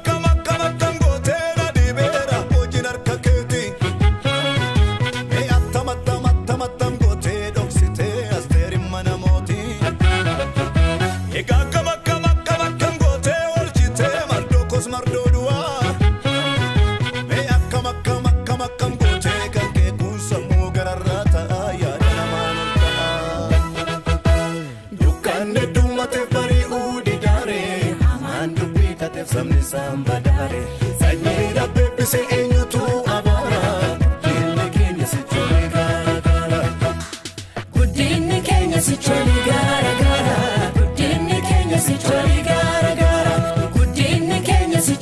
akkam akkam akkam gootee na dhibeera hojiin harka keeti. Mee attam attam attam attam gootee dhoksitee asteerin mana mootii. Egaa akkam akkam akkam akkam gootee oolchitee mardoo kos mardoo du'aa. Mee akkam akkam akkam akkam gootee kan kee kun sammuu gararraa ta'a yaada namaan ol ta'a. Dukkaanni dhumate bari'uu didaare hamaan dubbii taateef sabni isaan badaare. Sanyii rabbeebbise eenyutu